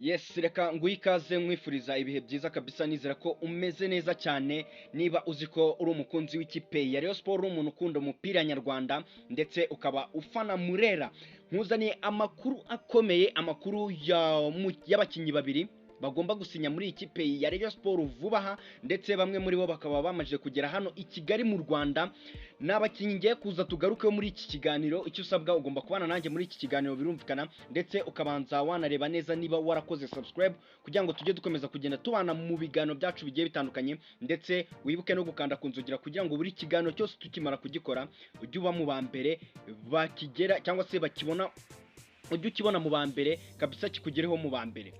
Yes, reka nguhe ikaze, nkwifuriza ibihe byiza kabisa. Nizera ko umeze neza cyane. Niba uzi ko uri umukunzi w'ikipe ya Rayon Sport, uri umuntu ukunda umupira nyarwanda, ndetse ukaba ufana Murera, nkuzaniye amakuru akomeye, amakuru y'abakinnyi babiri bagomba gusinya muri iyi kipe ya Rayon Sport vuba aha, ndetse bamwe muri bo bakaba bamaze kugera hano i Kigali mu Rwanda. Ni abakinnyi ngiye kuza tugarukeho muri iki kiganiro. Icyo usabwa, ugomba kubana nanjye muri iki kiganiro, birumvikana, ndetse ukabanza wanareba neza niba warakoze subscribe kugira ngo tujye dukomeza kugenda tubana mu biganiro byacu bigiye bitandukanye, ndetse wibuke no gukanda ku nzogera kugira ngo buri kiganiro cyose tukimara kugikora ujye uba mu ba mbere bakigera, cyangwa se bakibona, ujye ukibona mu ba mbere kabisa, kikugereho mu ba mbere.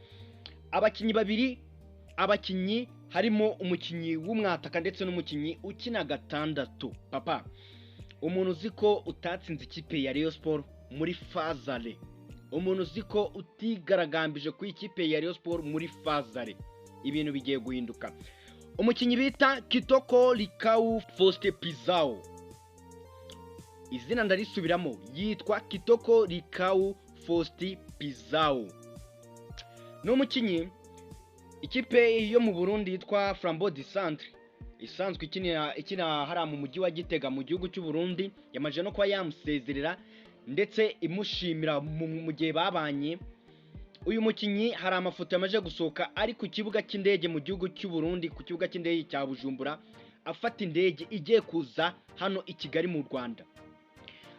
Abakinnyi babiri, abakinnyi harimo umukinnyi w'umwataka ndetse n'umukinnyi ukina gatandatu. Papa, umuntu uzi ko utatsinze ikipe ya Rayon Sport muri phase aller, umuntu uzi ko utigaragambije ku ikipe ya Rayon Sport muri phase aller, ibintu bigiye guhinduka. Umukinnyi bita Kitoko Likau Faustin Pizao, izina ndarisubiramo, yitwa Kitoko Likau Faustin Pizao. Ni umukinnyi ikipe yo mu Burundi yitwa Flambeau du Centre, isanzwe ikina hariya mu mujyi wa Gitega mu gihugu cy'u Burundi, yamaze no kuba yamusezerera, ndetse imushimira mu gihe babanye. Uyu mukinnyi hari amafoto yamaze gusohoka ari ku kibuga cy'indege mu gihugu cy'u Burundi, ku kibuga cy'indege cya Bujumbura, afata indege igiye kuza hano i Kigali mu Rwanda.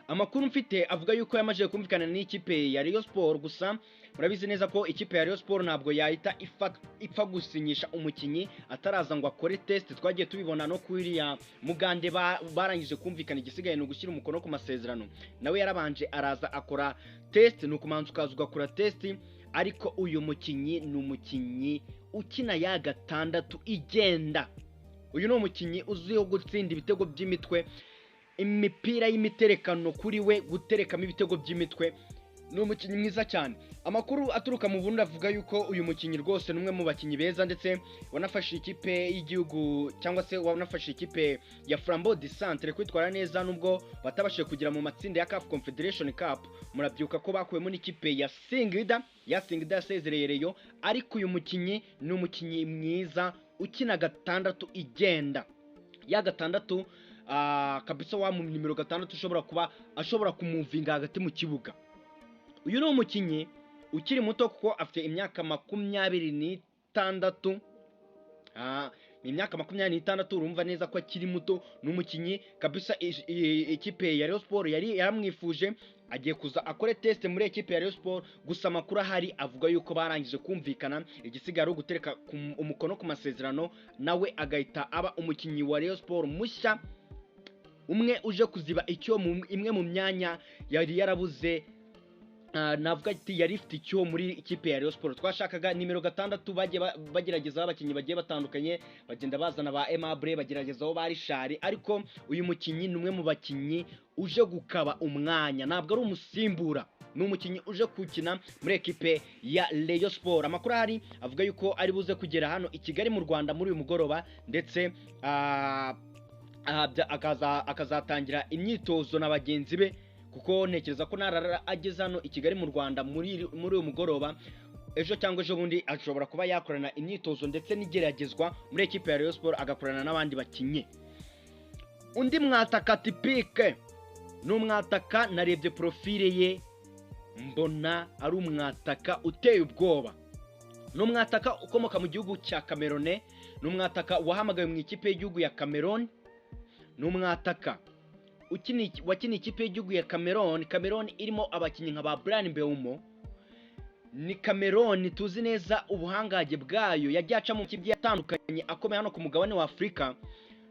Amakuru mfite avuga yuko yamaze kumvikana n'ikipe ya Rayon Sport. Gusa murabizi neza ko ikipe ya Rayon Sport ntabwo yahita ipfa gusinyisha umukinnyi ataraza ngo akore test. Twagiye tubibona no kuri iriya Mugande, barangije kumvikana, igisigaye ni ugushyira umukono ku masezerano. Nawe yarabanje araza akora test. Ni ukumanza ukaza ugakora test. Ariko uyu mukinnyi ni umukinnyi ukina ya gatandatu igenda. Uyu ni umukinnyi uzwiho gutsinda ibitego by'imitwe, imipira y'imiterekano, kuri we guterekamo ibitego by'imitwe. Ni umukinnyi mwiza cyane. Amakuru aturuka mu Burundi avuga yuko uyu mukinnyi rwose ni umwe mu bakinnyi beza, ndetse wanafashe ikipe y'igihugu, cyangwa se wanafashe ikipe ya Flambeau du Centre kwitwara neza, nubwo batabashije kugera mu matsinda ya CAF Confederation Cup. Murabyibuka ko bakuwemo n'ikipe ya Singida, ya Singida yasezereye Rayon. Ariko uyu mukinnyi ni umukinnyi mwiza ukina gatandatu igenda, ya gatandatu kabisa, wa mu nimero 6 ushobora kuba ashobora kumuvinga hagati mu kibuga. Uyu ni umukinnyi ukiri muto kuko afite imyaka 26. Ni imyaka 26, urumva neza ko akiri muto. Ni umukinnyi kabisa ikipe ya Rayon Sport yari yaramwifuje. Agiye kuza akore test muri ekipe ya Rayon Sport. Gusa amakuru ahari avuga yuko barangije kumvikana, igisigaye ari ugutereka umukono ku masezerano, nawe agahita aba umukinnyi wa Rayon Sport mushya, umwe uje kuziba icyo imwe mu myanya yari yarabuze. Navuga ati yari ifite icyo muri ikipe ya Rayon Sport. Twashakaga nimero 6, bagiye bageragezaho abakinnyi bagiye batandukanye, bagenda bazana ba Aimable, bageragezaho ba Richard, ariko uyu mukinnyi ni umwe mu bakinnyi uje gukaba umwanya. Ntabwo ari umusimbura, ni umukinnyi uje gukina muri ekipe ya Rayon Sport. Amakuru ahari avuga yuko ari buze kugera hano i Kigali mu Rwanda muri uyu mugoroba, ndetse akazatangira imyitozo na bagenzi be, kuko ntekereza ko narara ageze hano i Kigali mu Rwanda muri uyu mugoroba, ejo cyangwa ejo bundi ashobora kuba yakorana imyitozo ndetse n'igeragezwa muri ekipe ya Rayon Sport, agakorana n'abandi bakinnyi. Undi mwataka typique ni umwataka narebye profile ye mbona ari umwataka uteye ubwoba. Ni umwataka ukomoka mu gihugu cya Cameroon, ni umwataka wahamagawe mu ikipe y'igihugu ya Cameroon, ni umwataka wakiniye ikipe y'igihugu ya Cameroon. Cameroon irimo abakinnyi nka ba Bryan Mbeumo. Ni Cameroon tuzi neza ubuhangange bwayo, yagiye aca mu makipe atandukanye akomeye hano ku mugabane wa Afurika.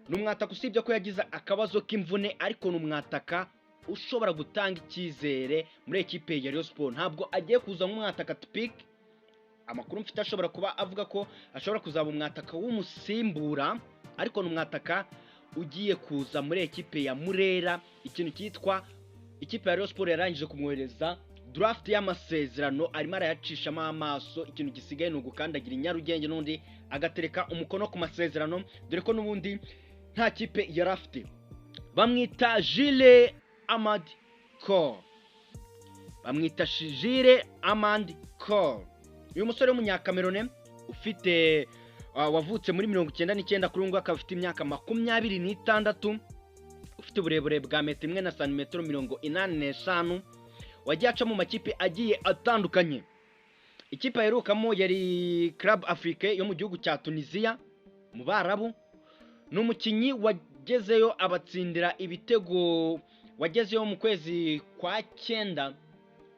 Ni umwataka, usibye ko yagize akabazo k'imvune, ariko ni umwataka ushobora gutanga icyizere muri ekipe ya Rayon Sport. Ntabwo agiye kuza nk'umwataka typique. Amakuru mfite ashobora kuba avuga ko ashobora kuzaba umwataka w'umusimbura, ariko ni umwataka ugiye kuza muri ekipe ya Murera. Ikintu cyitwa ikipe ya Rayon Sport yarangije kumwohereza draft y'amasezerano, arimo arayacishamo amaso. Ikintu gisigaye ni ugukandagira i Nyarugenge n'undi agatereka umukono ku masezerano, dore ko n'ubundi nta kipe yari afite. Bamwita Jules Amad Cole, bamwita Jules Amad Cole. Uyu musore w'umunyakamerone ufite wavutse muri 99, kuri ubu ngubu akaba afite imyaka 26, ufite uburebure bwa metero 1 na santimetero 85, wagiye aca mu makipe agiye atandukanye. Ikipe aherukamo yari Club Africain yo mu gihugu cya Tunisia mu Barabu. Ni umukinnyi wagezeyo abatsindira ibitego, wagezeyo mu kwezi kwa cyenda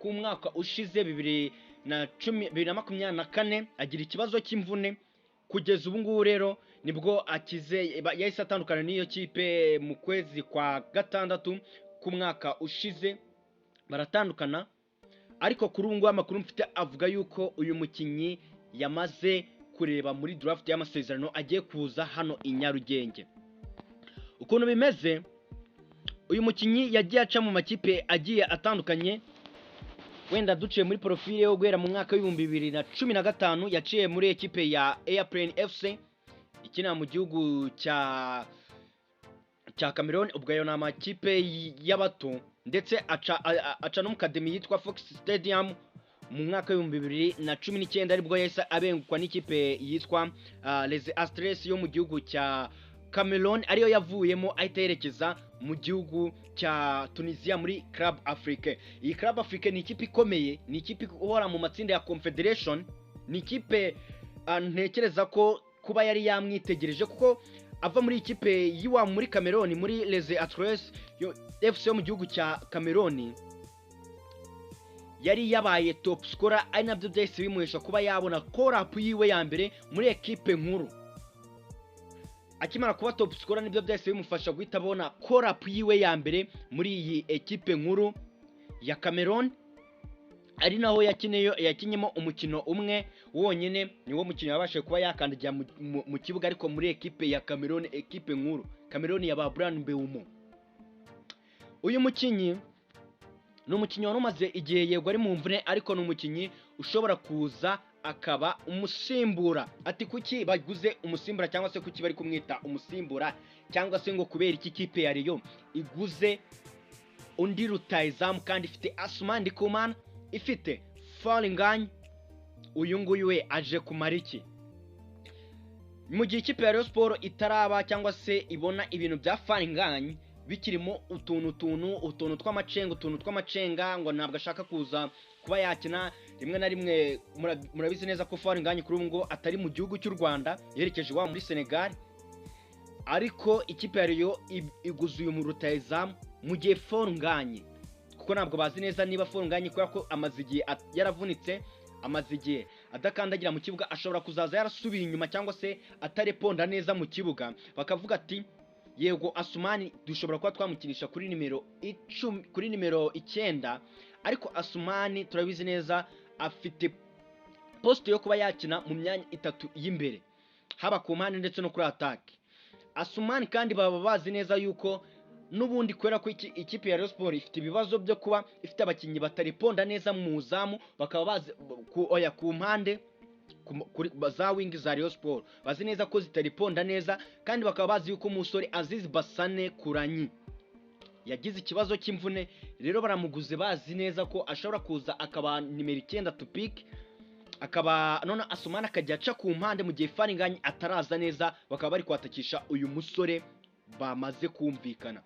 k'umwaka ushize 2010, 2024, agira ikibazo cy'imvune. Kugeza ubu ngubu rero nibwo akize. Yahise atandukana n'iyo kipe mu kwezi kwa gatandatu k'umwaka ushize, baratandukana. Ariko kuri ubu ngubu amakuru mfite avuga yuko uyu mukinnyi yamaze kureba muri draft y'amasezerano, agiye kuza hano i Nyarugenge. Ukuntu bimeze, uyu mukinnyi yagiye aca mu makipe agiye atandukanye. Wenda duciye muri profile yo guhera mu mwaka w'2015, yaciye muri ekipe ya Airplane FC ikinira mu gihugu cya Cameroon, ubwo ayo ni amakipe y'abato, ndetse aca no mu academy yitwa Fox Stadium. Mu mwaka w'2019 aribwo yahise abengukwa n'ikipe yitwa Les Astres yo mu gihugu cya Cameroon, ariyo yavuyemo ahita yerekeza mu gihugu cya Tunisia muri Club Africain. Iyi Club Africain ni ikipe ikomeye, ni ikipe ihora mu matsinda ya Confederation, ni ikipe ntekereza ko kuba yari yamwitegereje, kuko ava muri ikipe y'iwabo muri Cameroon, muri Les Astres FC yo mu gihugu cya Cameroon, yari yabaye top scorer, ari nabyo byahise bimuhesha kuba yabona call-up yiwe ya mbere muri ekipe nkuru. Akimara kuba top scorer, nibyo byahise bimufasha guhita abona call-up yiwe ya mbere muri iyi ekipe nkuru ya Cameroon, ari naho yakinyemo umukino umwe wonyine. Niwo mukino yabashije kuba yakandagira mu kibuga, ariko muri ekipe ya Cameroon, ekipe nkuru Cameroon ya ba Bryan Mbeumo. Uyu mukinnyi ni umukinnyi wari umaze igihe, yego ari mu mvune, ariko ni umukinnyi ushobora kuza akaba umusimbura. Ati kuki baguze umusimbura, cyangwa se kuki bari kumwita umusimbura, cyangwa se ngo kubera iki kipe ya Rayon iguze undi rutayizamu kandi ifite Asumani Ndikumana, ifite Fall Ngagne? Uyu nguyu we aje kumara iki mu gihe ikipe ya Rayon Sport itaraba cyangwa se ibona ibintu bya Fall Ngagne bikirimo utuntu tw'amacenga, utuntu tw'amacenga, ngo ntabwo ashaka kuza kuba yakina rimwe na rimwe? Murabizi neza ko Fall Ngagne kuri ubu ngubu atari mu gihugu cy'u Rwanda, yerekeje iwabo muri Senegal. Ariko ikipe ya Rayon iguze uyu mu rutayizamu mu gihe Fall Ngagne, kuko ntabwo bazi neza niba Fall Ngagne, kubera ko amaze igihe yaravunitse, amaze igihe adakandagira mu kibuga, ashobora kuzaza yarasubiye inyuma cyangwa se atareponda neza mu kibuga. Bakavuga ati yego, Asumani dushobora kuba twamukinisha kuri nimero 10, kuri nimero 9, ariko Asumani turabizi neza afite poste yo kuba yakina mu myanya itatu y'imbere, haba ku mpande ndetse no kuri attaque. Asumani kandi baba bazi neza yuko n'ubundi, kubera ko ikipe ya Rayon Sport ifite ibibazo byo kuba ifite abakinnyi batariponda neza mu zamu, bakaba bazi oya, ku mpande kuri za wing za Rayon Sport bazi neza ko zitariponda neza, kandi bakaba bazi yuko umusore Aziz Basane Kuranyi yagize ikibazo cy'imvune. Rero baramuguze bazi neza ko ashobora kuza akaba nimero 9 tupike, akaba none Asumani akajya aca ku mpande mu gihe Fall Ngagne ataraza neza, bakaba bari kwatakisha uyu musore bamaze kumvikana.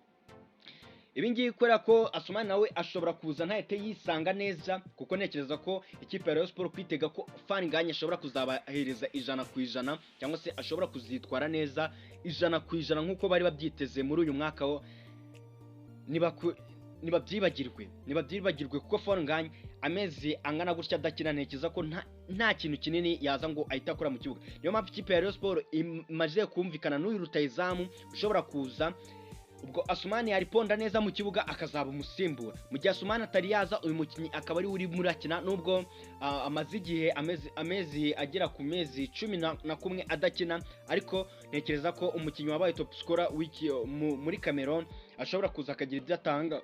Ibi ngibi kubera ko Asumani nawe ashobora kuza ntahite yisanga neza, kuko ntekereza ko ikipe ya Rayon Sport kwitega ko Fall Ngagne ashobora kuzabahereza 100% cyangwa se ashobora kuzitwara neza 100% nk'uko bari babyiteze muri uyu mwaka wo, nibabyibagirwe, kuko Fall Ngagne amezi angana gutya adakina, ntekereza ko nta kintu kinini yaza ngo ahite akora mu kibuga. Niyo mpamvu ikipe ya Rayon Sport imaze kumvikana n'uyu rutayizamu ushobora kuza, ubwo Asumani yariponda neza mu kibuga akazaba umusimbura. Mu gihe Asumani atari yaza, uyu mukinnyi akaba ari we urimo urakina, nubwo amaze igihe amezi agera ku mezi 11 adakina. Ariko ntekereza ko umukinnyi wabaye top scorer muri Cameroon ashobora kuza akagira ibyo atanga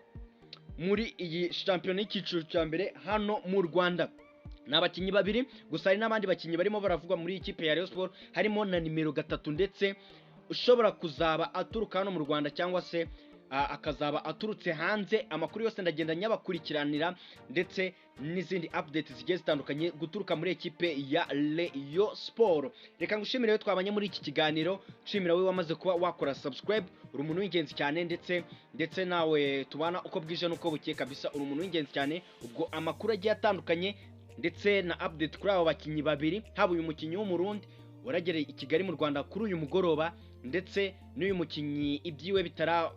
muri iyi shampiyona y'icyiciro cya mbere hano mu Rwanda. Ni abakinnyi babiri gusa, hari n'abandi bakinnyi barimo baravugwa muri iyi kipe ya Rayon Sport, harimo na nimero 3 ndetse ushobora kuzaba aturuka hano mu Rwanda cyangwa se akazaba aturutse hanze. Amakuru yose ndagenda nyabakurikiranira, ndetse n'izindi update zigiye zitandukanye guturuka muri ekipe ya Rayon Sport. Reka ngushimire rero twabanye muri iki kiganiro, nshimira wowe wamaze kuba wakora subscribe, uri umuntu w'ingenzi cyane, ndetse nawe tubana uko bwije n'uko bukeye kabisa, uri umuntu w'ingenzi cyane. Ubwo amakuru agiye atandukanye ndetse na update kuri abo bakinnyi babiri, haba uyu mukinnyi w'Umurundi waragereye i Kigali mu Rwanda kuri uyu mugoroba, ndetse n'uyu mukinnyi ibyiwe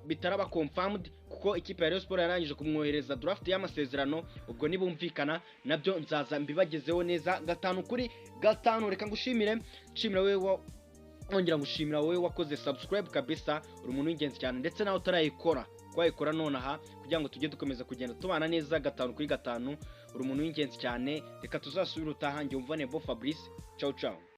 bitaraba confirmed, kuko ikipe ya Rayon Sport yarangije kumwohereza draft y'amasezerano. Ubwo nibumvikana nabyo nzaza mbibagezeho neza 5 kuri 5. Reka ngushimire, nshimira wowe, nongera ngushimira wowe wakoze subscribe kabisa, uri umuntu w'ingenzi cyane, ndetse nawe utarayikora wayikora nonaha kugira ngo tujye dukomeza kugenda tubana neza 5 kuri 5. Uri umuntu w'ingenzi cyane. Reka tuzasubire utaha. Njye umva Nebo Fabrice. Ciao ciao.